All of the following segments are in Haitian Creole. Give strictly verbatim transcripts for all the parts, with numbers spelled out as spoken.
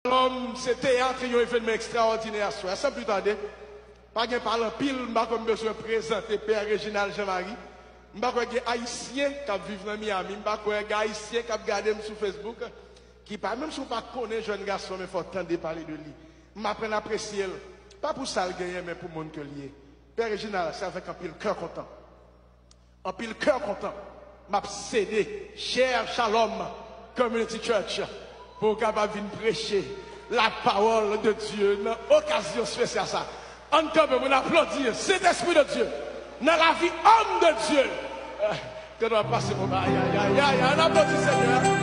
Shalom, se teyat, yon evènman ekstraòdinè aswè a. San pli tade, pa gen pale anpil, m pa kwè m bezwen prezante Pè Reginald Jean Marie. M pa kwè gen Ayisyen k ap viv nan Miami, m pa kwè gen Ayisyen k ap gade m sou Facebook, ki pa, menm si w pa konnen jèn gason, men fò w tande pale de li. M aprann apresye l, pa pou sa l genyen, men pou moun ke l ye. Pè Reginald, se avèk anpil kè kontan, anpil kè kontan, m ap sede Share Shalom Community Church pou w kapab vin preche la parole de Dieu nan okazyon espesyal sa. Ann kanpe, moun aplodi Sentespri de Dye nan lavi òm de Dye. Ke nou ap pase moman. Ay, ay, ay, ay, ay. Ann aplodi Senyè a.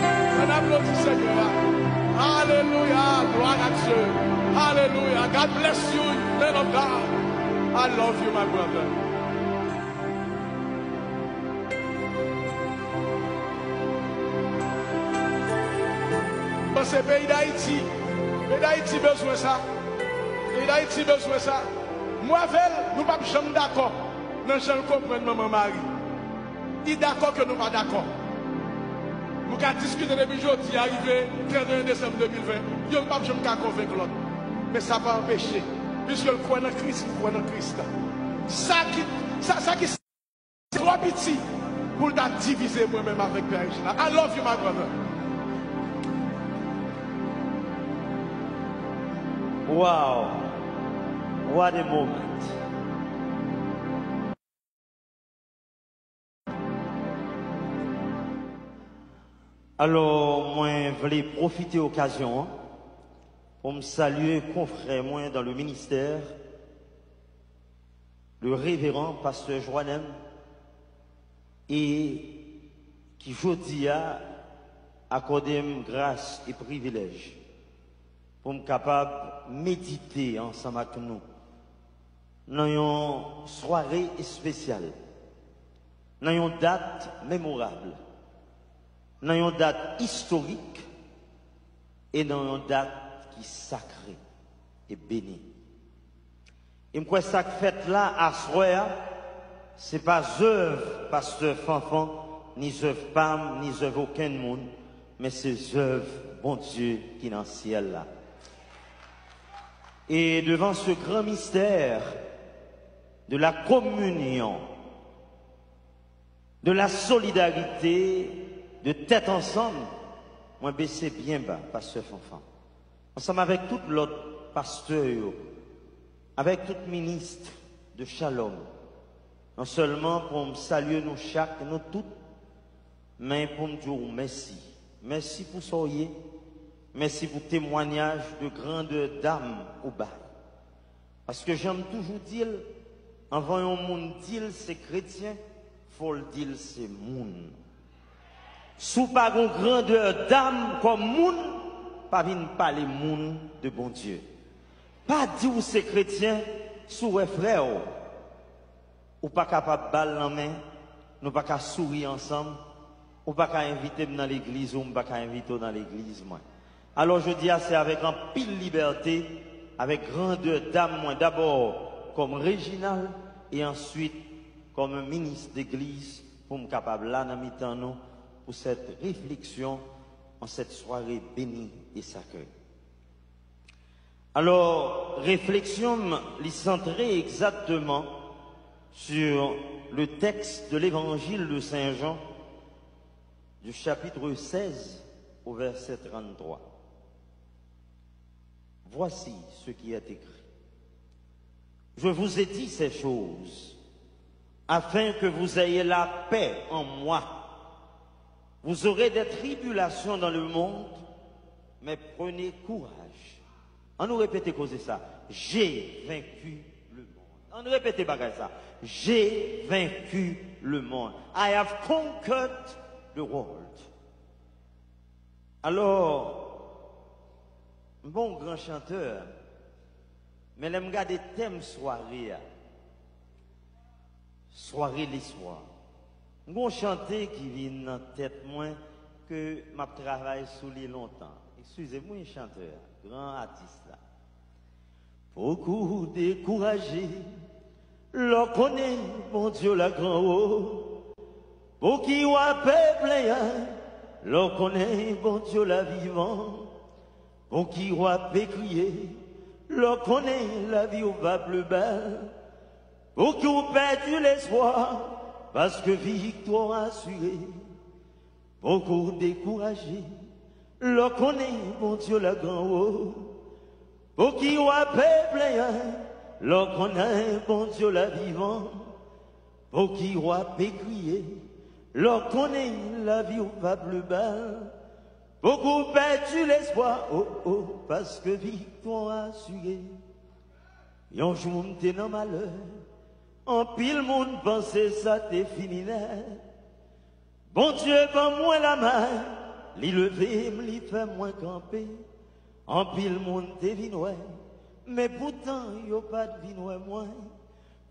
Ann aplodi Senyè a. Alelouya. Gloire à Dieu. Alelouya. God bless you, man of God. I love you, my brother. Panse peyi Dayiti. Peyi Dayiti bezwen sa. Peyi Dayiti bezwen sa. Mwen avè l, nou p ap janm dakò nan jan l konprann Manman Mari. Li dakò ke nou pa dakò. Nou ka diskite depi jodi a rive trannteyen desanm de mil ven. Yonn p ap janm ka konvenk lòt. Men sa pa anpeche, piske l kwè nan Kris, m kwè nan Kris. Sa ki, sa, sa ki twò piti pou l ta divize mwen menm avèk Pè Reginald. I love you, my brother. Wow! What a moment! Alò, mwen vle pwofite okazyon an pou m salye konfrè mwen dans le ministère, le révérend pastè Joannem, e ki jodi a akòde m gras e privilèj pou m kapab medite ansanm ak nou nan yon sware espesyal, nan yon dat memorab, nan yon dat istorik e nan yon dat ki sakre e beni. E m kwè sa k fèt la aswè a, se pa zèv pastè Fanfan, ni zèv pa m, ni zèv okenn moun, men se zèv Bondye ki nan syèl la. Et devant ce grand mystère de la communion, de la solidarité, de tèt ansanm, mwen bese byen ba, pastè Fanfan, ansanm avèk tout lòt pastè yo, avèk tout minis de Shalom, non sèlman pou m salye nou chak, nou tout, men pou m di w mèsi. Mèsi pou sa w ye. Mèsi pou temwanyaj de grandè dam ou bay. Paske jan m toujou di l, anvan yon moun di l se kretyen, fò l di l se moun. Si w pa gen grandè dam kòm moun, pa vin pale moun de Bondye. Pa di w se kretyen si w wè frè w, ou pa kapab ba l lanmen, nou pa ka souri ansanm, ou pa ka envite m nan legliz ou, m pa ka envite w nan legliz mwen. Alò, jodi a, se avèk anpil libète, avèk grandè dam mwen, dabò kòm Reginald, e answit kòm minis legliz, pou m kapab la nan mitan nou pou cette réflexion en cette soirée bénie et sacrée. Alò, refleksyon m, li santre egzakteman sur le texte de l'évangile de Saint Jean, du chapitre seize au verset trente-trois. Voici ce qui est écrit. Je vous ai dit ces choses afin que vous ayez la paix en moi. Vous aurez des tribulations dans le monde, mais prenez courage. Ann nou repete koze sa. J'ai vaincu le monde. Ann repete bagay sa. J'ai vaincu le monde. I have conquered the world. Alò, m pa yon gran chantè, men lè m gade tèm sware a, soirée l'espoir. M gon chante ki vin nan tèt mwen ke m ap travay sou li lontan. Eskize m wi, chantè a, gran atis la. Poko dekouraje lè w konnen Bondye w la gran o. Pouki w ap plenyen lè w konnen Bondye w la vivan? Pouki w ape kriye, lè w konnen lavi w va pli bèl? Pouki w pèdi lespwa, paske viktwa w asire? Pouki w dekouraje, lè w konnen Bondye la gran o? Pouki w ape plenyen, lè w konnen Bondye la vivan? Pouki w ape kriye, lè w konnen lavi w va pli bèl? Pouki w pèdi lespwa, o, o, paske viktwa w asire? Yon jou m te nan malè, anpil moun panse sa te fini nèt. Bondye ban mwen lamen, li leve m, li fè mwen kanpe. Anpil moun te vin wè, men poutan yo pa t vin wè mwen.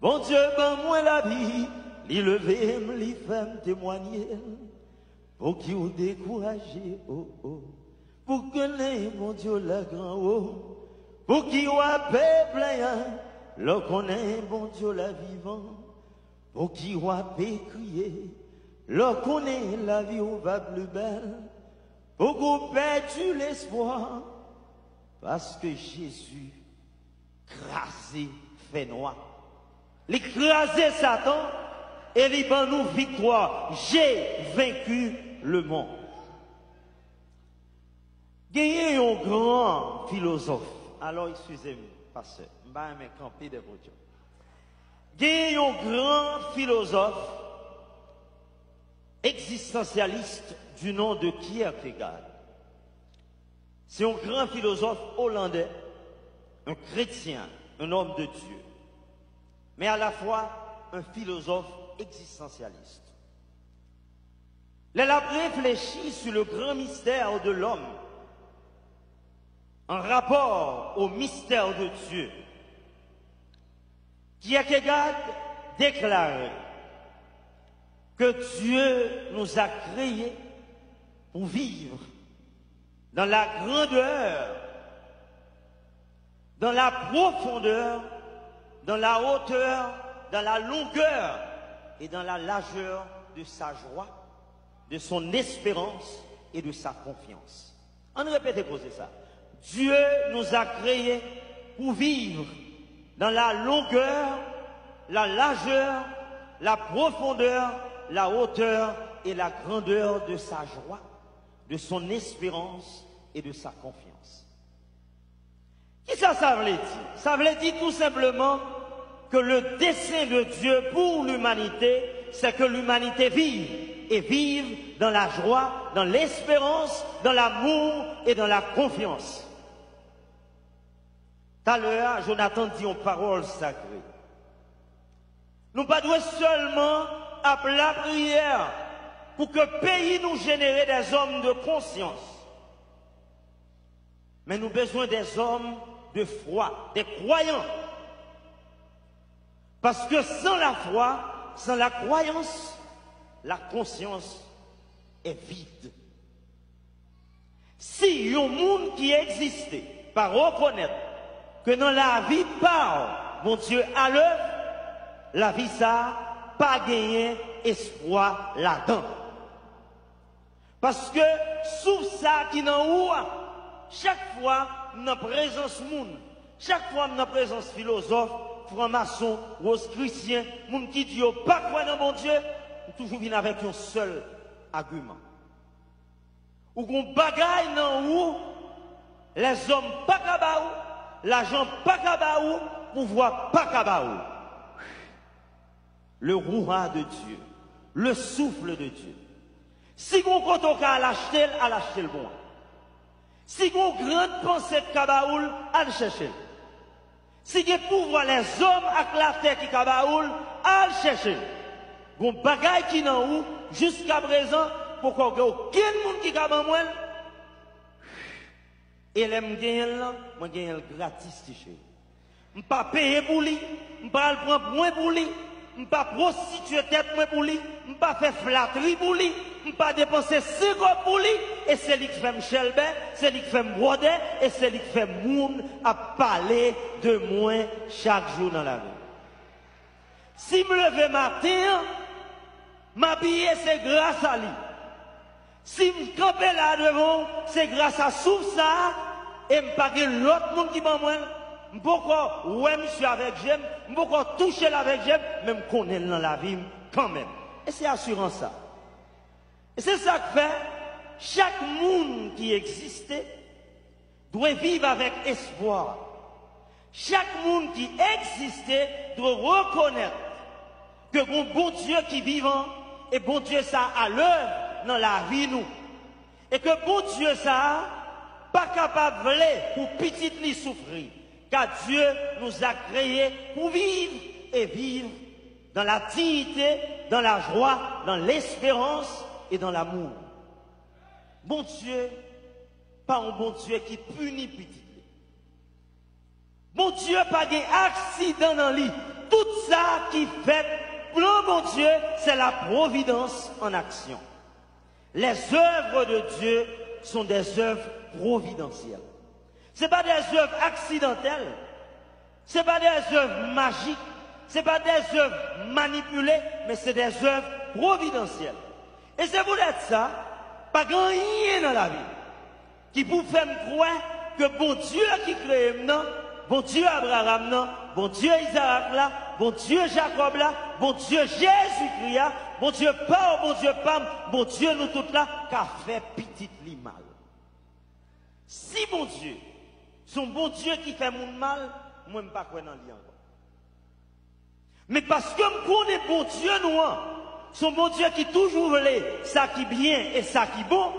Bondye ban mwen lavi, li leve m, li fè m temwanye l. Pouki w dekouraje, o, o? Pou konnen Bondye w la gran o? Pouki w ape plenyen, lè w konnen Bondye w la vivan? Pouki w ape kriye, lè w konnen lavi w va pli bèl? Pouki w pèdi lespwa, paske Jezi kraze fènwa. Li kraze Satan e li ban nou viktwa. J'ai vaincu le monde. Genyen yon gran filozòf. Alò, eskize m, pastè. M pa renmen kanpe dèyè podyòm. Genyen yon gran filozòf egzistansyalis du nom de Kierkegaard. Se yon gran filozòf olandè, un chrétien, un homme de Dieu, mais à la fois un philosophe existentialiste. Lè l ap reflechi sur le grand mystère de l'homme en rapport au mystère de Dieu, Kierkegaard déclarait que Dieu nous a créés pour vivre dans la grandeur, dans la profondeur, dans la hauteur, dans la longueur et dans la largeur de sa joie, de son espérance et de sa confiance. Ann repete koze sa. Dieu nous a créés pour vivre dans la longueur, la largeur, la profondeur, la hauteur et la grandeur de sa joie, de son espérance et de sa confiance. Kisa sa vle di? Sa vle di tou senpleman que le dessein de Dieu pour l'humanité, c'est que l'humanité vive, et vive dans la joie, dans l'espérance, dans l'amour et dans la confiance. Talè a, Jonathan di yon pawòl sakre. Nou pa dwe sèlman ap lapriyè pou ke peyi nou jenere des hommes de conscience. Men nou bezwen des hommes de foi, des croyants. Paske san lafwa, san lakwayans, la konsyans est vide. Si yon moun ki egziste pa rekonèt ke nan lavi pa w, Bondye alèv, lavi sa a pa genyen espwa ladan. Paske souf sa a ki nan ou a, chak fwa m nan prezans moun, chak fwa m nan prezans filozòf, franmason, wozkrisyen, moun ki di yo pa kwè nan Bondye, m toujou vin avèk yon sèl agiman. Ou gon bagay nan ou, lèzòm pa ka ba ou, lajan pa ka ba ou, pouvwa pa ka ba ou. Le Ruach de Dieu, le souffle de Dieu. Si gon kote w ka al achte l, al achte l bon. Si gon grenn panse k ka ba ou l, al chèche l. Si gen pouvwa lèzòm ak latè ki ka ba ou l, al chèche l. Gon bagay ki nan ou, jiskaprezan, poko gen okenn moun ki ka ban mwen l. E lè m genyen l lan, mwen genyen l gratis, ti cheri. M pa peye pou li, m pa al pran pwen pou li, m pa pwostitye tèt mwen pou li, m pa fè flatri pou li, m pa depanse senk kòb pou li, e se li k fè m chèlbè, se li k fè m bwòdè, e se li k fè moun ap pale de mwen chak jou nan lari. Si m leve maten an, m abiye, se gras a li. Si m kanpe la devan w, se gras a souf sa a E m pa gen lòt moun ki ban mwen l. M poko wè misye avèk je m, m poko touche l avèk je m, men m konnen l nan lavi m kanmenm. E se asirans sa. E se sa k fè, chak moun ki egziste dwe viv avèk espwa. Chak moun ki egziste dwe rekonèt ke gon Bondye ki vivan, e Bondye sa a alèv nan lavi nou. E ke Bondye sa a pa kapab vle pou pitit li soufri, car Dieu nous a créés pour vivre et vivre dans la dignité, dans la joie, dans l'espérance et dans l'amour. Bondye pa yon Bondye ki pini pitit li. Bondye pa gen aksidan nan li. Tout sa ki fèt, plan Bondye, c'est la providence en action. Les œuvres de Dieu sont des œuvres providentielles. Ce n'est pas des œuvres accidentelles. Ce n'est pas des œuvres magiques. Ce n'est pas des œuvres manipulées, mais c'est des œuvres providentielles. E se poutèt sa, pa gen anyen nan lavi ki pou fè m kwè ke Bondye ki kreye m nan, Bondye Abraram nan, Bondye Izarak la, Bondye Jakòb la, Bondye Jezikri a, Bondye pa w, Bondye pa m, Bondye nou tout la, ka fè pitit li mal. Si Bondye se yon Bondye ki fè moun mal, mwen m pa kwè nan li ankò. Men paske m konnen Bondye nou an se yon Bondye ki toujou vle sa ki byen e sa ki bon,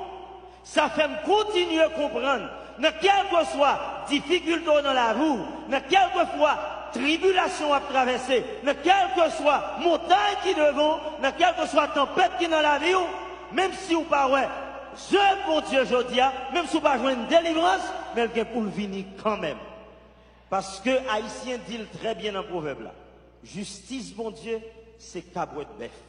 sa fè m kontinye konprann nan kèlkeswa difikilte w nan lavi w, nan kèlkeswa tribilasyon w ap travèse, nan kèlkeswa montay ki devan w, nan kèlkeswa tanpèt ki nan lavi w, menm si w pa wè zèv Bondye jodi a, menm si w pa jwenn delivrans, men l gen pou l vini kanmenm. Paske Ayisyen di l trè byen nan pwovèb la, jistis Bondye se kabwèt bèf.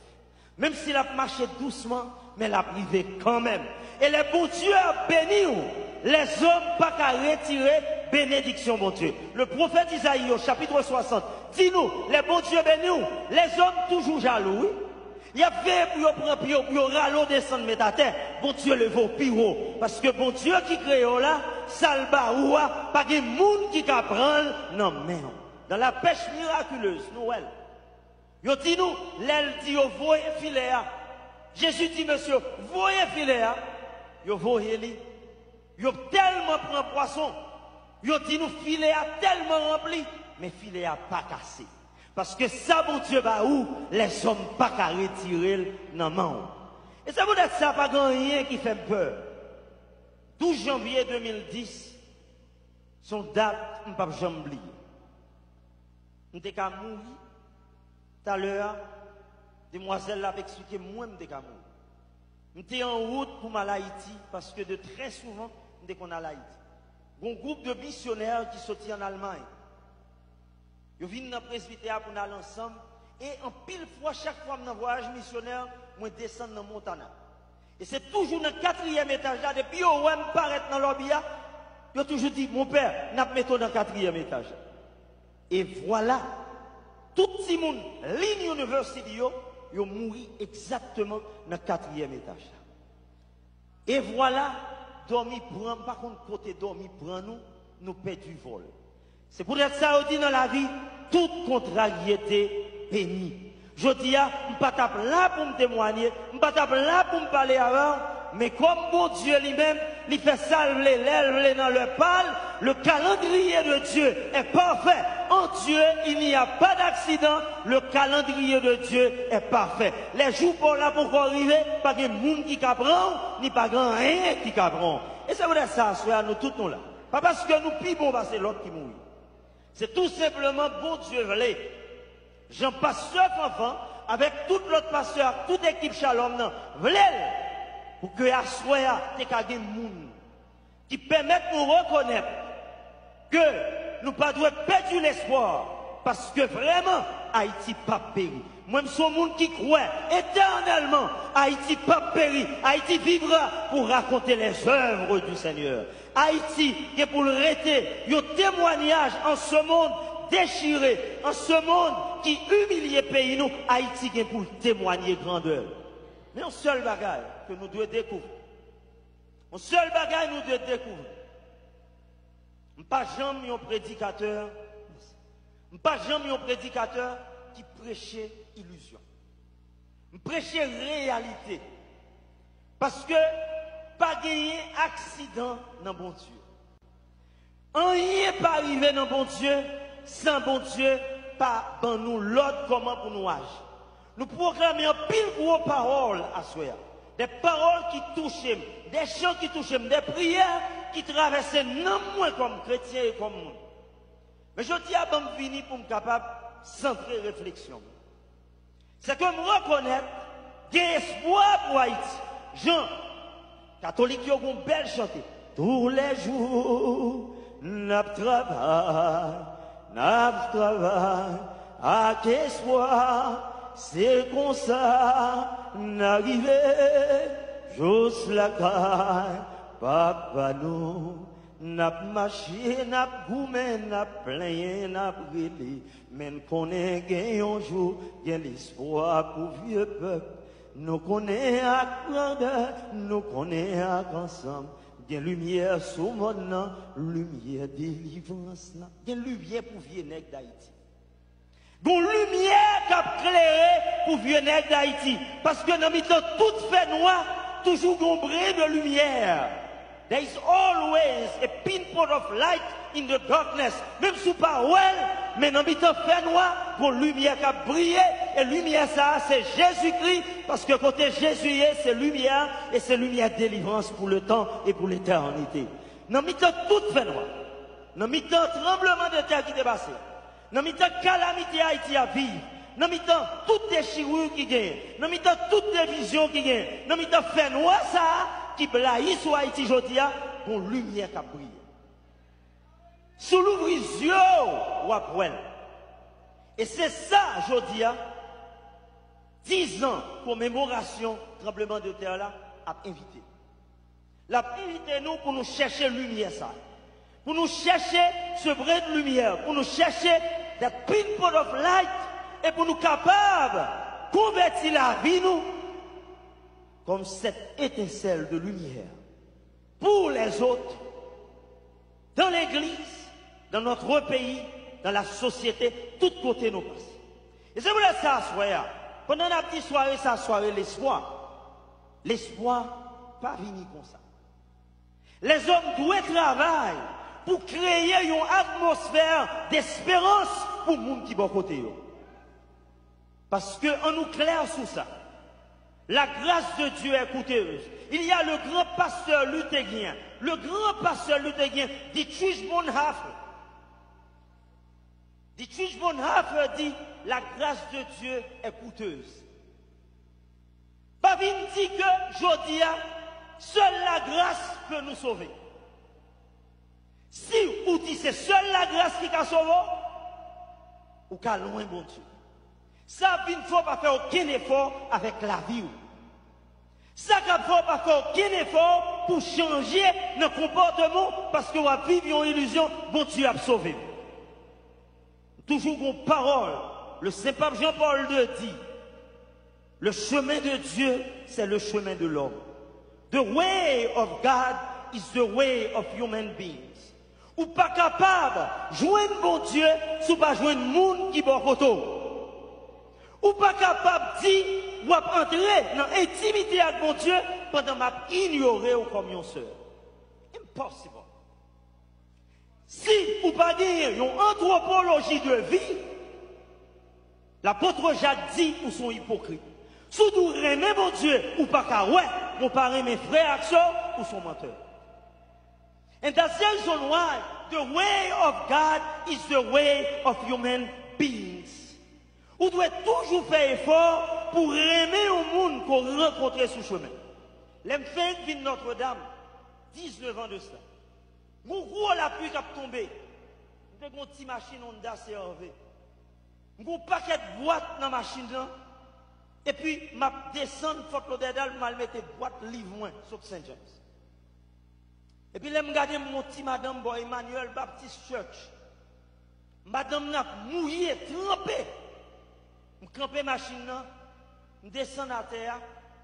Menm si l ap mache dousman, men l ap rive kanmenm. E lè Bondye ap beni w, lèzòm pa ka retire benediksyon Bondye. Le pwofèt Izayi, au chapitre soixante, di nou, lè Bondye beni w, lèzòm toujou jalou, wi. Y ap veye pou yo pran pye w, pou yo rale w desann met atè. Bondye leve w pi wo, paske Bondye ki kreye w la, sa l ba ou a, pa gen moun ki ka pran l nan men w. Dans la pêche miraculeuse, nou wè l. Yo di nou, lè l di yo voye filè a, Jezi di mesye yo, voye filè a. Yo voye li. Yo tèlman pran pwason, yo di nou filè a tèlman ranpli, men filè a pa kase. Paske sa Bondye ba ou, lèzòm pa ka retire l nan men w. E se poutèt sa, pa gen anyen ki fè m pè. Douz janvye de mil dis, se yon dat m p ap janm bliye. M te ka mouri. Talè a, demwazèl la ap eksplike m mwen m te ka mouri. M te an wout pou m al Ayiti, paske de trè souvan, m te konn al Ayiti. Gon gwoup de misyonè ki soti ann Almay. Yo vin nan presbitè a pou n al ansanm, e anpil fwa, chak fwa m nan vwayaj misyonè, mwen desann nan Montana. E se toujou nan katriyèm etaj la, depi yo wè m parèt nan lòbi a, yo toujou di, "Mon pè, n ap mete w nan katriyèm etaj la." E vwala, tout timoun Lynn University yo, yo mouri egzakteman nan katriyèm etaj la. E vwala, dòmi pran, m pa konn kote dòmi pran nou, nou pèdi vòl. Se poutèt sa yo di nan lavi, tout kontraryete beni. Jodi a, m pa t ap la pou m temwanye, m pa t ap la pou m pale avè w, men kòm Bondye li menm, li fè sa l vle, lè l vle, nan lè pa l, le calendrier de Dieu est parfait. En Dieu, il n'y a pas d'accident, le calendrier de Dieu est parfait. Lè jou pa w la poko rive, pa gen moun ki ka pran w, ni pa gen anyen ki ka pran w. E se poutèt sa, aswè a, nou tout nou la. Pa paske nou pi bon pase lòt ki mouri. Se tou senpleman Bondye vle. Jan pastè Fanfan, avèk tout lòt pastè ak tout ekip Shalom nan, vle l pou ke aswè a te ka gen moun ki pèmèt nou rekonèt ke nou pa dwe pèdi lespwa, paske vrèman, Ayiti p ap peri. Mwen, m se yon moun ki kwè etènèlman Ayiti p ap peri. Haïti vivra pour raconter les œuvres du Seigneur. Ayiti gen pou l rete yon temwanyaj en ce monde déchiré, en ce monde ki imilye peyi nou. Ayiti gen pou l temwanye grandè l. Men yon sèl bagay ke nou dwe dekouvri. Yon sèl bagay nou dwe dekouvri. M pa janm yon predikatè, m pa janm yon predikatè ki preche ilizyon. M preche reyalite. Paske pa genyen aksidan nan Bondye. Anyen pa rive nan Bondye san Bondye pa ban nou lòd kòman pou nou aji. Nou pwoklame anpil gwo pawòl aswè a. De pawòl ki touche m, de chan ki touche m, de priyè ki travèse nanm mwen kòm kretyen e kòm moun. Men jodi a, ban m vini pou m kapab santre refleksyon m. Se ke m rekonèt gen espwa pou Ayiti. Jan katolik yo gon bèl chante. Tou lè jou n ap travay, n ap travay ak espwa. Se konsa n a rive jous lakay Papa nou. N ap mache, n ap goumen, n ap plenyen, n ap rele. Men n konnen gen yon jou, gen lespwa pou vye pèp. Nou konnen ak grandè, nou konnen ak ansanm. Gen limyè sou mòn nan, limyè delivrans lan. Gen limyè pou vye nèg Dayiti. Gon limyè k ap klere pou vye nèg Dayiti. Paske nan mitan tout fènwa, toujou gon bren de limyè. There is always a pinpoint of light in the darkness. Menm si w pa wè l, men nan mitan fènwa, gon limyè k ap briye. E limyè sa a, se Jezikri. Paske kote Jezi ye, se limyè a, e se limyè delivrans pou letan e pou letènite. Nan mitan tout fènwa, nan mitan tranbleman de tè ki te pase, nan mitan kalamite Ayiti ap viv, nan mitan tout dechirure ki genyen, nan mitan tout divizyon ki genyen, nan mitan fènwa sa a ki blayi sou Ayiti jodi a, gon limyè k ap briye. Si w louvri zye w, w ap wè l. E se sa, jodi a, dizan komemorasyon tranbleman de tè la ap envite. L ap envite nou pou nou chèche limyè sa, pou nou chèche ce brin de lumière, pou nou chèche that pinpoint of light, e pou nou kapab konvèti lavi nou comme cette étincelle de lumière pour les autres, dans l'église, dans notre pays, dans la société, tout kote nou pase. E se poutèt sa, aswè a, pandan n ap di sware sa, sware lespwa, lespwa pa vini konsa. Lèzòm dwe travay pou kreye yon atmosfè desperans pou moun ki bò kote yo. Paske, annou klè sou sa, la grâce de Dieu est coûteuse. Il y a le grand pasteur luthérien, le grand pasteur luthérien, Dietrich Bonhoeffer. Dietrich Bonhoeffer di, la grâce de Dieu est coûteuse. Pa vin di ke jodi a, sèl lagras ke nou sove. Si ou di se sèl lagras ki ka sove w, ou ka lwen Bondye. Sa ap vin fè w pa fè okenn efò avèk lavi w. Sa k ap fè w pa fè okenn efò pou chanje nan konpòteman w, paske w ap viv yon ilizyon Bondye ap sove w. Toujou gon pawòl, le Sen Pap Jan Pòl de di, le chemin de Dieu, c'est le chemin de l'homme. The way of God is the way of human beings. Ou pa kapab jwenn Bondye si w pa jwenn moun ki bò kote w. Ou pa kapab di w ap antre nan entimite ak Bondye pandan m ap inyore w kòm yon sè. Impossible. Si ou pa genyen yon antwopoloji de vi, lapot Jak di ou se yon ipokrit. Si w di w renmen Bondye, ou pa ka wè, men w pa renmen frè ak sè w, ou se yon mantè. And that's the reason why the way of God is the way of human beings. Ou dwe toujou fè efò pou renmen yon moun ke w rankontre sou chemen. Lè m fenk vin Notre Dame, diznèf an de sa, gon gwo lapli k ap tonbe. M te gon ti machin Honda C R V. M gon pakèt bwat nan machin nan. Epi m ap desann Fort Lauderdale, m al mete bwat liv mwen sou Saint James. Epi lè m gade, m wè yon ti madanm bò Emmanuel Baptist Church. Madanm nan ap mouye, tranpe. M kanpe machin nan, m desann atè a,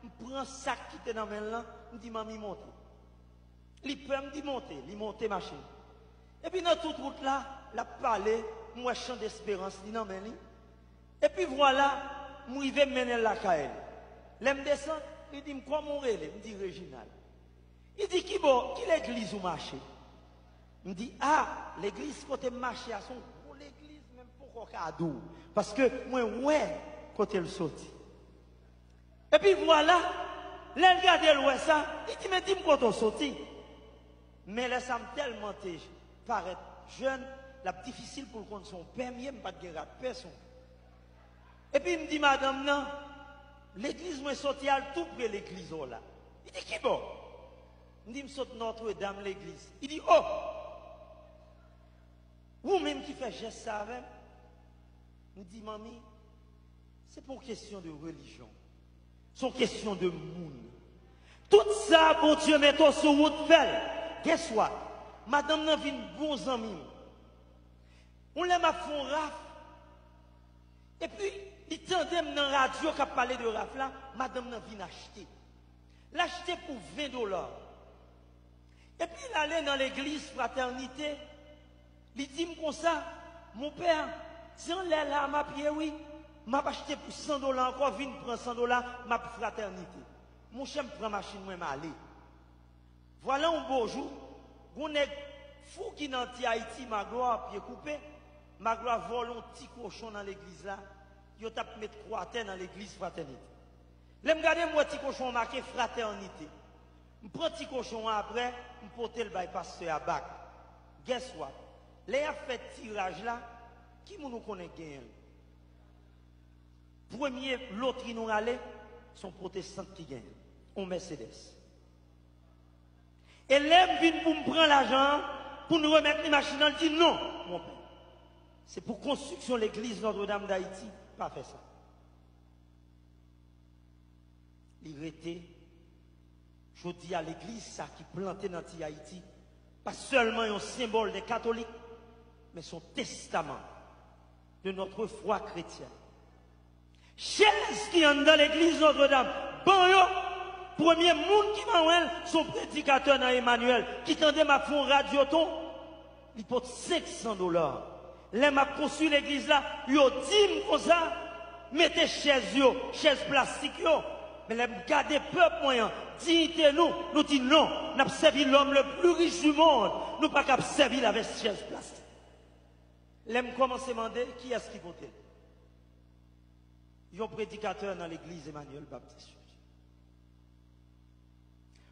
m pran sak ki te nan men l lan, m di, "Manmi, monte." Li pè, m di, "Monte." Li monte machin. Epi nan tout wout la, l ap pale, m wè chan desperans li nan men li. Epi vwala, m rive m mennen l lakay li. Lè m desann, li di m, "Kòman w rele?" M di, "Reginald." Li di, "Ki bò, ki legliz ou mache?" M di, "A, legliz kote m mache a, se yon gwo legliz, men m poko ka di w, paske mwen wè kote l soti." Epi vwala, lè l gade l wè sa, li di, "Men di m kote w soti." Men lè sa m tèlman te parèt jèn, l ap difisil pou l konn se yon pè m ye, m pa t gen rad pè sou mwen. Epi m di madanm nan, "Legliz mwen soti a, l tou pre legliz ou la." Li di, "Ki bò?" M di, "M sot Notre Dame legliz." Li di, "O! Ou menm ki fè jès sa avè m?" M di, "Manmi, se pa yon kesyon de relijyon. Se yon kesyon de moun. Tout sa Bondye mete w sou wout, fè l." Guess what? Madanm nan vin bon zanmi m. Yon lè m ap fè yon raf, epi li tande m nan radyo k ap pale de raf la, madanm nan vin achte. L achte pou ven dola. Epi l ale nan legliz Fratènite, li di m konsa, "Mon pè, se anlè la a m ap ye wi. M ap achte pou san dola ankò, vin pran san dola, m ap Fratènite." Monchè, m pran machin mwen, m ale. Vwala yon bo jou, gon nèg fou ki nan Ti Ayiti, Maglwa, pye koupe, Maglwa vòlè yon ti kochon nan legliz la, yo t ap met kwa atè nan legliz Fratènite. Lè m gade, m wè ti kochon an make Fratènite. M pran ti kochon an apre, m pote l bay pastè a bak. Guess what? Lè y ap fè tiraj la, ki moun ou konnen k genyen l? Premye lotri nou rale, se yon pwotestan ki genyen l, yon Mercedes. E lè m vin pou m pran lajan an, pou n remèt li machin nan, l di, "Non, mon pè. Se pou konstriksyon legliz Notre Dame d'Haïti, pa fè sa." Li rete. Jodi a, legliz sa ki plante nan Ti Ayiti, pa sèlman yon senbòl de katolik, men se yon testaman de notre foi chrétienne. Chèz ki anndan legliz Notre Dame, ban yo, premye moun ki manyen l, se yon predikatè nan Emmanuel, ki tande m ap fè yon radyoton, li pot senk san dola. Lè m ap konstwi legliz la, yo di m konsa, "Mete chèz yo, chèz plastik yo." Men lè m gade pèp mwen an, diyite nou, nou di, "Non, n ap sèvi l'homme le plus riche du monde, nou pa kab sèvi l avèk chèz plastik." Lè m kòmanse mande, kiyès ki pote l? Yon predikatè nan legliz Emmanuel Baptist Church.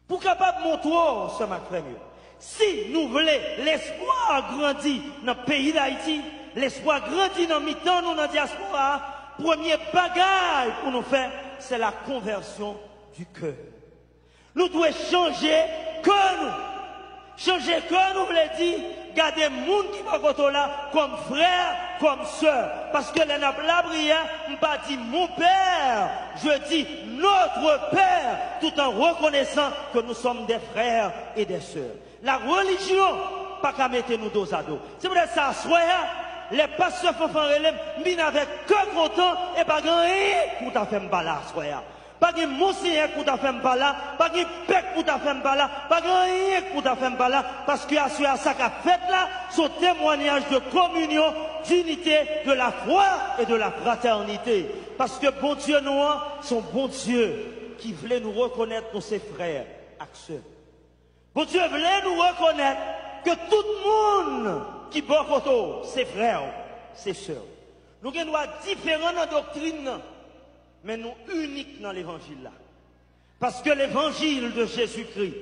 Pou kapab montre w, sè m ak frè m yo, si nou vle lespwa grandi nan peyi Dayiti, lespwa grandi nan mitan nou nan dyaspora a, premye bagay pou nou fè, se la konvèsyon di kè. Nou dwe chanje kè nou. Chanje kè nou vle di gade moun ki bò kote w la kòm frè, kòm sè. Paske lè n ap lapriyè, m pa di "Mon père", je dis "Notre Père", tout en reconnaissant que nous sommes des frères et des sœurs. La religion pa ka mete nou dozado. Se poutèt sa, aswè a, lè pastè Fanfan rele m, m vin avèk kè kontan e pa gen anyen pou w ta fè m pa la aswè a. Pa gen monsenyè k pou ta fè m pa la, pa gen pè k pou ta fè m pa la, pa gen anyen k pou ta fè m pa la, paske aswè a sa k ap fèt la, se yon temwanyaj de communion, d'unité, de la foi et de la fraternité. Paske Bondye nou an, se yon Bondye ki vle nou rekonèt nou se frè ak sè. Bondye vle nou rekonèt ke tout moun ki bò kote w se frè w, se sè w. Nou gen dwa diferan nan doktrin nan, men nou inik nan levanjil la. Parce que l'évangile de Jésus-Christ,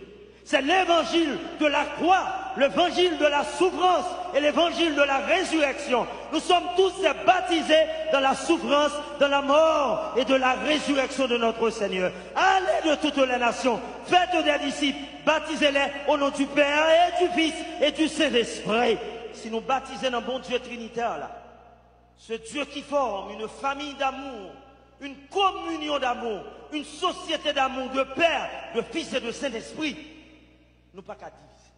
c'est l'évangile de la croix, l'évangile de la souffrance et l'évangile de la résurrection. Nous sommes tous des baptisés dans la souffrance, dans la mort et de la résurrection de notre Seigneur. Allez de toutes les nations, faites des disciples, baptisez-les au nom du Père et du Fils et du Saint-Esprit. Si nou batize nan Bondye Trinitè la, ce Dieu qui forme une famille d'amour, une communion d'amour, une société d'amour de Père, de Fils et de Saint-Esprit, nou pa ka divize.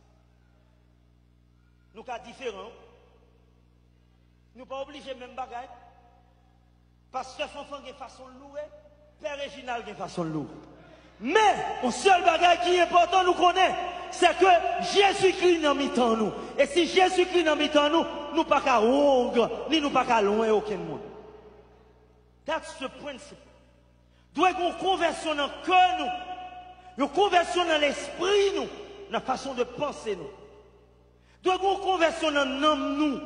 Nou ka diferan. Nou pa oblije menm bagay. Pastè Fanfan gen fason l loure, Pè Reginald gen fason l loure. Men, yon sèl bagay ki enpòtan nou konnen, Se ke Jezikri nan mitan nou. E si Jezikri nan mitan nou, nou pa ka wong, ni nou pa ka lwen okenn moun. That's the principle. Dwe gen yon konvèsyon nan kè nou, yon konvèsyon nan lespri nou, nan fason de panse nou. Dwe gen yon konvèsyon nan nanm nou.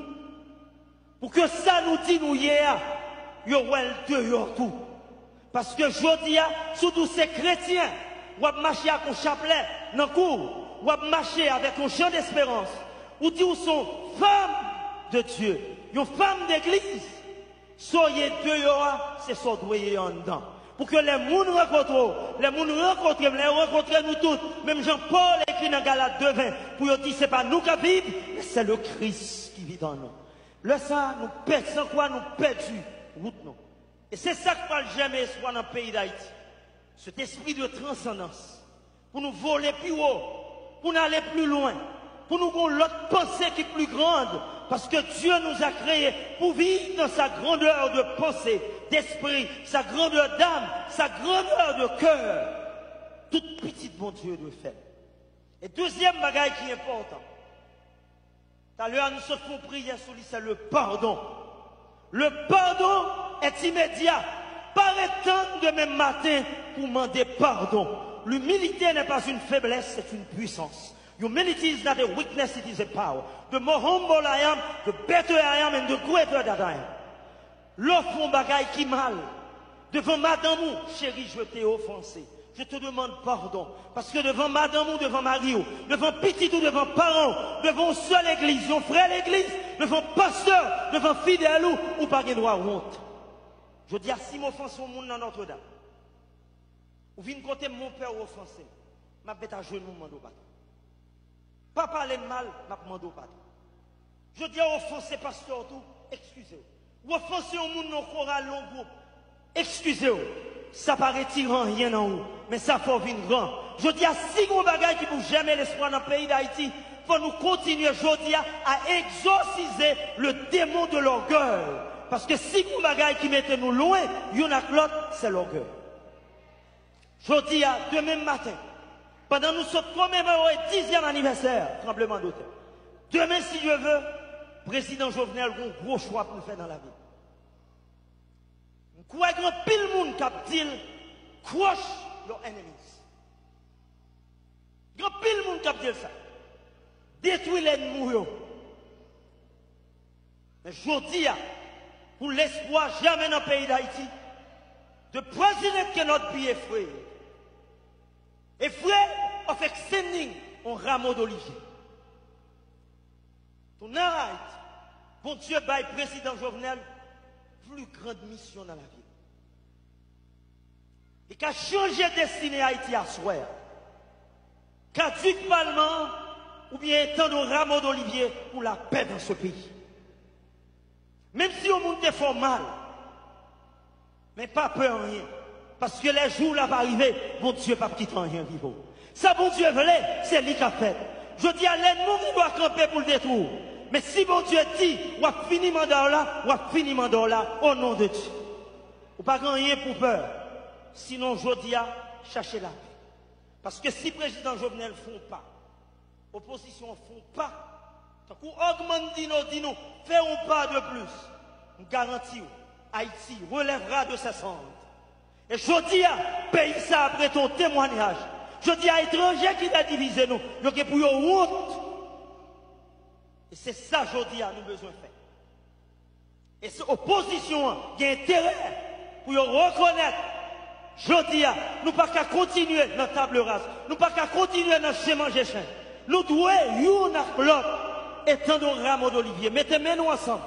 Pou ke sa nou di nou ye a, yo wè l deyò tou. Paske jodi a, si w di w se kretyen, w ap mache ak yon chaplè nan kou w, w ap mache avèk yon jan desperans, ou di w se yon fanm de Dye, yon fanm degliz, sa w ye deyò a, se sa w dwe ye anndan. Pou ke lè moun rankontre w, lè moun rankontre m, lè yo rankontre nou tout, menm jan Pòl ekri nan Galat de ven, pou yo di se pa nou k ap viv, men se le Kris ki viv an nou. Lè sa a, nou pèdi, san kwa nou pèdi wout nou. E se sa k pral jèmen espwa nan peyi Dayiti. Cet esprit de transcendance. Pou nou vole pi wo, pou n ale pli lwen, pou nou gen yon lòt panse ki pli grand, paske Dieu nous a créés pour vivre dans sa grandeur de pensée, d'esprit, sa grandeur d'âme, sa grandeur de cœur. Tout pitit Bondye dwe fè l. E dezyèm bagay ki enpòtan, talè a nou sot fè yon priyè sou li, se le pardon. Le pardon est immédiat. Pa ret tann demen maten pou mande padon. L'humilité n'est pas une faiblesse, c'est une puissance. Humility is not a weakness, it is a power. The more humble I am, the better I am and the greater that I am. Lè w fè yon bagay ki mal devan madanm ou, chérie, je t'ai offensé. Je te demande pardon. Paske devan madanm ou, devan mari w, devan pitit ou, devan paran w, devan yon sè legliz, yon frè legliz, devan pastè, devan fidèl ou, ou pa gen dwa wont. Jodi a, si m ofanse yon moun nan Nòtredam, ou vin kote m, monpè, ou ofanse m, m ap met ajenou m mande w padon. Pa pale m mal, m ap mande w padon. Jodi a, w ofanse pastè w tou, ekskize w. W ofanse yon moun nan koral, nan gwoup, ekskize w. Sa pa retire anyen nan ou, men sa fè w vin gran. Jodi a, si gen yon bagay ki pou jèmen lespwa nan peyi Dayiti, fò nou kontinye jodi a, a egzòsize le démon de l'orgueil. Paske si gen yon bagay ki mete nou lwen youn ak lòt, se lògèy. Jodi a, demen maten, pandan nou sot komemore dizyèm anivèsè tranblemanntè, demen, si Dye vle, prezidan Jovenel gen yon gwo chwa pou l fè nan lavi l. M kwè gen anpil moun k ap di l, crush your enemies. Gen anpil moun k ap di l sa. Detwi lènmi w yo. Men jodi a, pou lespwa jèmen nan peyi Dayiti, the president cannot be afraid. Afraid of extending yon ramo d'olivier. Tonight, Bondye bay prezidan Jovenel pli grand misyon nan lavi l. Li ka chanje destine Ayiti aswè a. Caduc palman an, oubyen étendre un rameau d'olivier pour la paix dans ce pays. Menm si yon moun te fè w mal, men pa pè anyen. Paske lè jou w la va rive, Bondye p ap kite anyen rive w. Sa Bondye vle, se li k ap fèt. Jodi a, lènmi w gen dwa kanpe pou l detwi w. Men si Bondye di, w ap fini manda w la, w ap fini manda w la, o non de Dye. Ou pa gen anyen pou pè, sinon jodi a, chache lapè. Paske si prezidan Jovenel fè yon pa, opozisyon an fè yon pa, tankou Ogmandino di nou, fè yon pa de plis, m garanti w, Ayiti relèvera de ses cendres. E jodi a, peyi sa ap rete yon temwanyaj. Jodi a, etranje ki vle divize nou, yo gen pou yo wont. E se sa jodi a nou bezwen fè. E se opozisyon an gen enterè pou yo rekonèt, jodi a, nou pa ka kontinye nan table rase, nou pa ka kontinye nan chen manje chen. Nou dwe youn ak lòt étendre un rameau d'olivier, mete men nou ansanm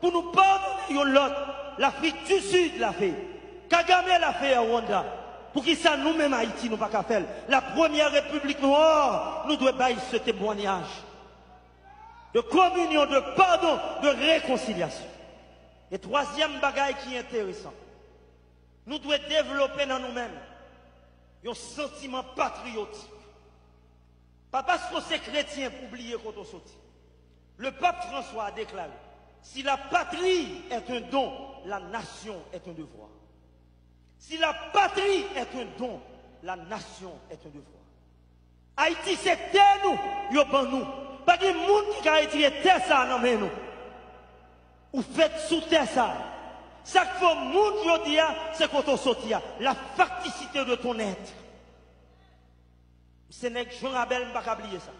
pou nou padone youn lòt. Lafrik di Sid la fè, Kagame la fè a Rwanda. Poukisa nou menm Ayiti nou pa ka fè l? La premyè repiblik nwa, nou dwe bay se temwanyaj de kominyon, de padon, de rekonsilyasyon. E twazyèm bagay ki enteresan, nou dwe devlope nan nou menm yon santiman patriyotik. Pa paske w se kretyen pou w bliye kote w soti. Le pape François a deklare, si la patrie est un don, la nation est un devoir. Si la patrie est un don, la nation est un devoir. Ayiti se tè nou, yo ban nou. Pa gen moun ki ka retire tè sa a nan men nou. Ou fèt sou tè sa a. Sa k fè w moun jodi a, se kote w soti a. La facticité de ton être. Se nèg Jan Rabèl, m pa ka bliye sa.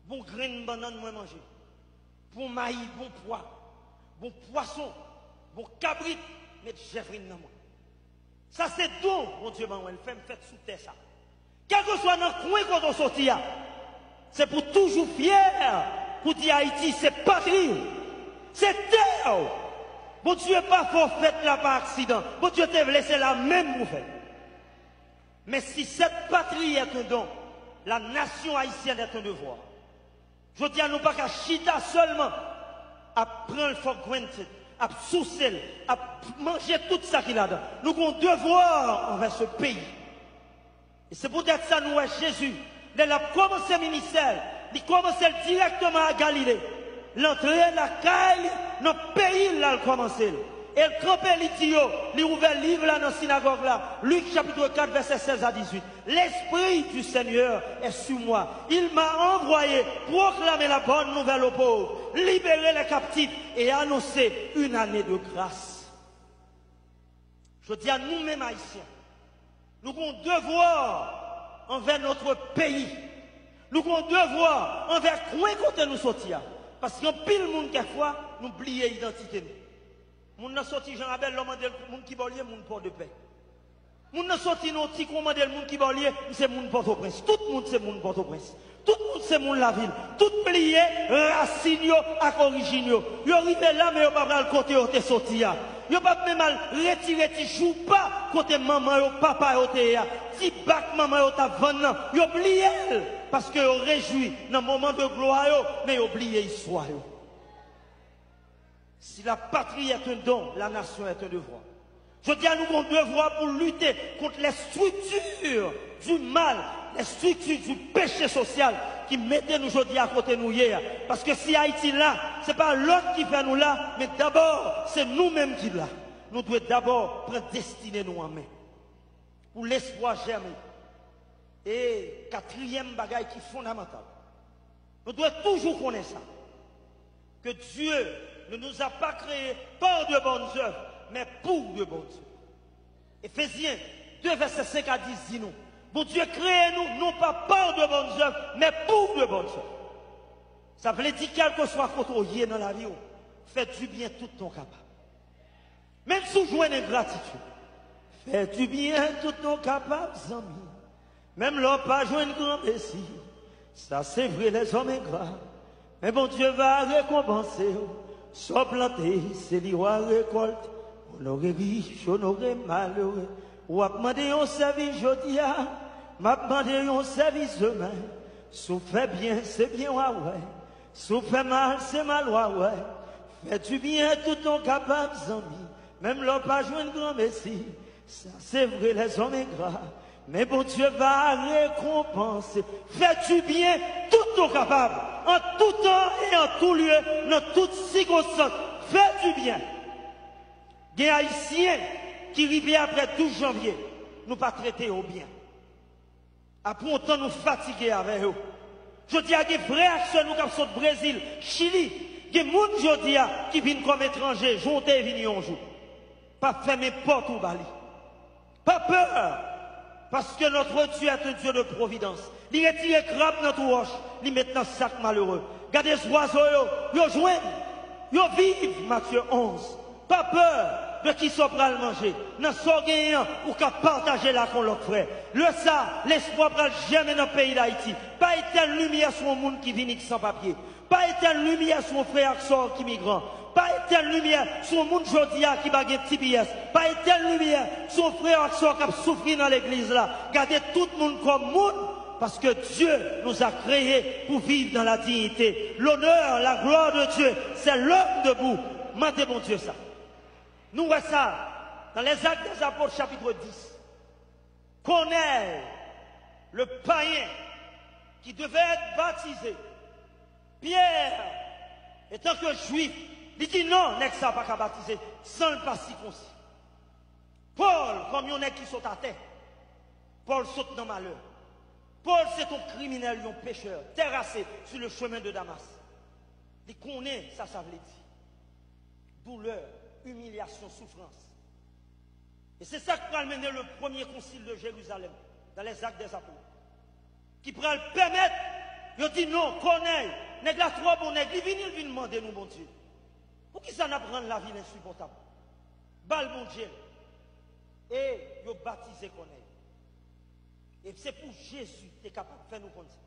Bon grenn bannann mwen manje. Bon mayi, bon pwa, bon pwason, bon kabrit, met jèvrin nan mwen. Sa se don Bondye ban mwen, l fè m fèt sou tè sa. Kèlkeswa nan kwen kote w soti a, se pou toujou fyè pou di Ayiti se patri w, se tè w. Bondye pa fè w fèt la pa aksidan. Bondye te vle se la menm pou fèt. Mais si cette patrie est un don, la nation haïtienne est un devoir. Jodi a, nou pa ka chita sèlman ap pran l for granted, ap souse l, ap manje tout sa ki ladan. Nou gen yon devwa anvè se peyi. E se poutèt sa nou wè Jezi, lè l ap kòmanse ministè l, li kòmanse l dirèkteman a Galile. L antre lakay li, nan peyi l, l al kòmanse l. E l kanpe, li di yo, li ouvè liv la nan sinagòg la, Lik chapit kat, vèsè sèz a dizuit. L'Esprit du Seigneur est sur moi. Il m'a envoyé proclamer la bonne nouvelle aux pauvres, libérer les captifs et annoncer une année de grâce. Jodi a, nou menm Ayisyen, nou gen yon devwa anvè notre pays. Nou gen yon devwa anvè kwen kote nou soti a. Paske anpil moun, kèkfwa, nou bliye idantite nou. Moun nan soti Jan Rabèl, lè w mande l moun ki bò l ye, moun Pòdepè. Moun nan soti nan yon ti kwen, w mande l moun ki bò l ye, m se moun Pòtoprens. Tout moun se moun Pòtoprens. Tout moun se moun lavil. Tout bliye rasin yo ak orijin yo. Yo rive la, men yo pa pral kote yo te soti a. Yo p ap menm al retire ti joupa kote manman yo, papa yo te ye a. Ti bak manman yo t ap vann nan, yo bliye l. Paske yo rejwi nan moman de glwa yo, men yo bliye istwa yo. Si la patrie est un don, la nation est un devoir. Jodi a, nou gen yon devwa pou lite kont les structures du mal, les structures du péché social ki mete nou jodi a kote nou ye a. Paske si Ayiti la, se pa lòt ki fè nou la, men dabò, se nou menm ki la. Nou dwe dabò pran destine nou an men. Pou lespwa jèmen. E katriyèm bagay ki fondamantal, nou dwe toujou konnen sa, que Dieu ne nous a pas créés par de bonnes œuvres, mais pour de bonnes œuvres. Efezyen de, vèsè senk a dis di nou, Bondye kreye nou non pa par de bonnes œuvres, mais pour de bonnes œuvres. Sa vle di, kèlkeswa kote w ye nan lavi w, fè dibyen tout tan w kapab. Menm si w jwenn engratitid, fè dibyen tout tan w kapab, zanmi. Menm lè w pa jwenn granmesi, sa se vre, lèzòm engra. Men Bondye va rekonpanse w. Sa w plante, se li w a rekòlte. Onore rich, onore malere. W ap mande yon sèvis jodi a, m ap mande yon sèvis demen. Si w fè byen, se byen w a wè. Si w fè mal, se mal w a wè. Fè dibyen tout tan w kapab, zanmi. Menm lè w pa jwenn granmesi. Sa se vre, lèzòm engra. Men Bondye va rekonpanse. Fè dibyen tout tan w kapab. An tout tan e an tou lye, nan tout sikonstans. Fè dibyen. Gen Ayisyen ki rive apre douz janvye, nou pa trete yo byen. Apre yon tan, nou fatige avè yo. Jodi a, gen frè ak sè nou k ap sot Brezil, Chili. Gen moun jodi a ki vin kòm etranje, jan w te vini yon jou. Pa fèmen pòt ou ba li. Pa pè, paske notre Dieu est un Dieu de providence. Li retire krab nan twou wòch, li met nan sak malere. Gade zwazo yo, yo jwenn, yo viv, Matye onz. Pa pè de kisa w pral manje. Nan sa w genyen an, ou ka pataje l ak yon lòt frè. Lè sa a, lespwa pral jèmen nan peyi Dayiti. Pa etèn limyè sou yon moun ki vini k san papye. Pa etèn limyè sou yon frè ak sè w k imigran. Pa etèn limyè sou yon moun jodi a ki pa gen T P S. Pa etèn limyè sou yon frè ak sè w k ap soufri nan legliz la. Gade tout moun kòm moun, parce que Dieu nous a créés pour vivre dans la dignité. L'honneur, la gloire de Dieu, c'est l'homme debout. Mande Bondye sa. Nou wè sa nan Les Actes des Apôtres, chapitre dix. Corneille, le païen qui devait être baptisé, Pierre, etan ke jwif, li di non, nèg sa pa ka batize san l pa sikonsi. Pòl, kòm yon nèg ki sot atè, Pòl sot nan malè. Pòl se t on kriminèl, yon pechè, tèrase sou le chemen de Damas. Li konnen sa sa vle di. Doulè, imilyasyon, soufrans. E se sa k pral mennen le premye konsil de Jerizalèm, dans les Actes des Apôtres, ki pral pèmèt yo di non, Kònèy, nèg la twò bon nèg, li vini, li vin mande nou Bondye. Poukisa n ap rann lavi l ensipòtab? Ba l Bondye l. E yo batize Kònèy. E se pou Jezi te kapab fè nou konn sa.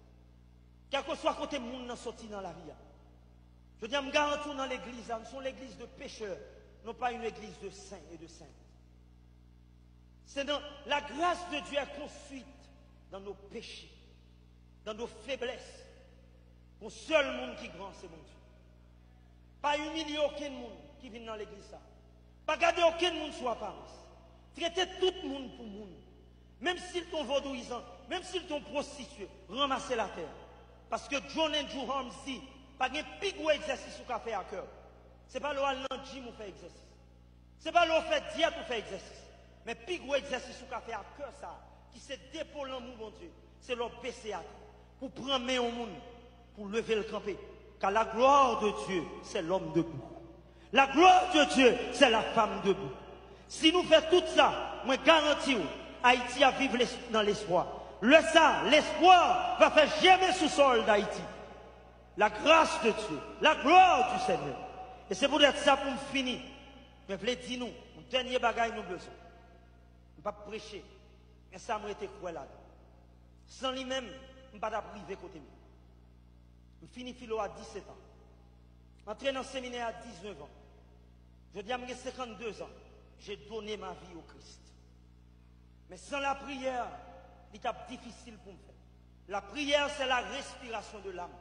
Kèlkeswa kote moun nan soti nan lavi a. Jodi a, m garanti w nan legliz la, nou se yon legliz de pechè, non pa yon legliz de sen e de sent. Se nan, la grâce de Dieu est construite dans nos péchés, dans nos faiblesses. Gon sèl moun ki gran, se Bondye. Pa imilye okenn moun ki vin nan legliz sa. Pa gade okenn moun sou aparans. Trete tout moun pou moun. Menm si l t on vodouyizan, menm si l t on pwostitye, ranmase l atè. Paske John Andrew Holmes di, pa gen pi gwo egzèsis ou ka fè a kè w. Se pa lè w al nan gym ou fè egzèsis. Se pa lè w fè dyèt ou fè egzèsis. Men pi gwo egzèsis ou ka fè a kè sa, ki se depo lanmou Bondye, se lè w bese atè pou pran men yon moun, pou leve l kanpe. Car la gloire de Dieu, c'est l'homme debout. La gloire de Dieu, c'est la femme debout. Si nou fè tout sa, mwen garanti w, Ayiti ap viv les- nan lespwa. Lè sa, lespwa va fè jemi sou sòl Dayiti. La grâce de Dieu, la gloire du Seigneur. E se poutèt sa pou m fini, mwen vle di nou yon dènye bagay nou bezwen. M p ap preche, men sa m rete kwè ladan. San li menm, m pa t ap rive kote m ye. M fini filo a disèt an. M antre nan seminè a diznèf an. Jodi a, m gen senkannde zan. J'ai donné ma vie au Christ. Men san lapriyè, li t ap difisil pou m fè. La prière, c'est la respiration de l'âme.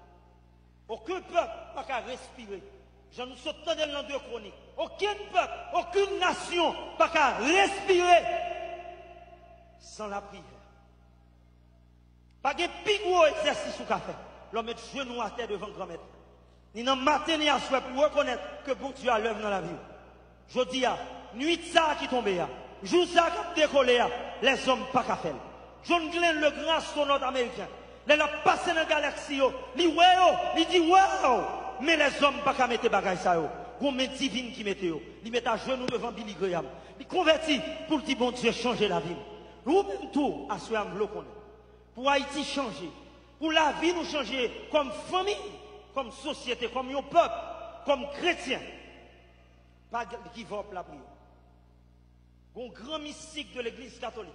Okenn pèp pa ka respire. Jan nou sot tande l nan de Kwonik. Okenn pèp, okenn nasyon pa ka respire san lapriyè. Pa gen pi gwo egzèsis ou ka fè lè w met jenou atè devan Granmèt la. Ni nan maten ni aswè pou w rekonèt ke Bondye a lèv nan lavi w. Jodi a, nwit sa a ki tonbe a, jou sa a k ap dekole a, lèzòm pa ka fè l. John Glenn, le gran astwonòt ameriken, lè l ap pase nan galaksi yo, li wè yo, li di, "Waw!" Men lèzòm pa ka mete bagay sa yo. Gon men divin ki mete yo. Li met ajenou devan Billy Graham. Li konvèti pou l di, "Bondye chanje lavi m." Ou menm tou, aswè a m vle w konnen. Pou Ayiti chanje, pou lavi nou chanje kòm fanmi, kòm sosyete, kòm yon pèp, kòm kretyen. Pa give up lapriyè. Gon gran mistik de legliz katolik,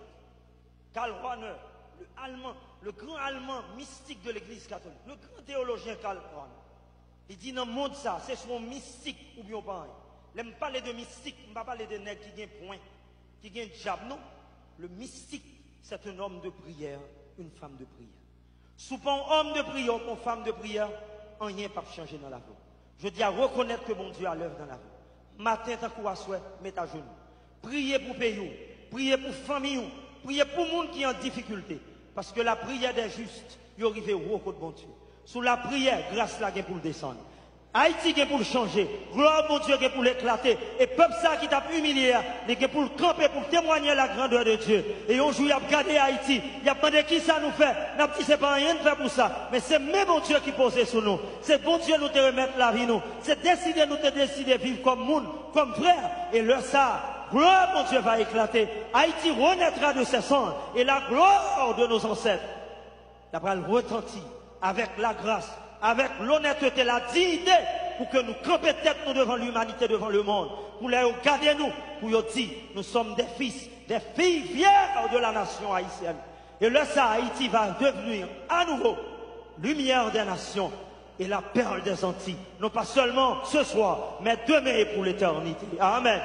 Karl Rahner, le Allemand, le grand Allemand mystique de l'église catholique, le grand théologien Karl Rahner, li di nan mond sa, se swa w mistik oubyen w pa anyen. Lè m pale de mistik, m pa pale de nèg ki gen pwen, ki gen dyab, non. Le mistik, c'est un homme de prière, une femme de prière. Si w pa yon òm de priyè, w pa yon fanm de priyè, anyen p ap chanje nan lavi w. Jodi a, rekonèt ke Bondye a lèv nan lavi w. Maten tankou aswè, met ajenou. Priye pou peyi w. Priye pou fanmi w. Priye pou moun ki an difikilte. Paske la prière des justes, yo rive wo kot Bondye. Sou lapriyè, gras la gen pou l desann. Ayiti gen pou l chanje. Glwa Bondye gen pou l eklate. E pèp sa ki t ap imilye a, li gen pou l kanpe pou l temwanye la grandeur de Dieu. E yon jou, y ap gade Ayiti, y ap mande, "Kisa nou fè?" N ap di, "Se pa anyen n fè pou sa." Men se men Bondye ki poze sou nou. Se Bondye nou te remèt lavi nou. Se deside nou te deside viv kòm moun, kòm frè. E lè sa a, glwa Bondye va eklate. Haïti renaîtra de ses cendres. Et la gloire de nos ancêtres. L ap pral retanti avèk lagras, avèk lonètete, ladiyite, pou ke nou kanpe tèt nou devan limanite, devan lemonn, pou lè yo gade nou, pou yo di, "Nous sommes des fils, des filles fiers de la nation haïtienne." E lè sa, Haïti va devenir à nouveau lumière des nations et la perle des Antilles, non pas seulement ce soir, mais demain et pour l'éternité. Amen.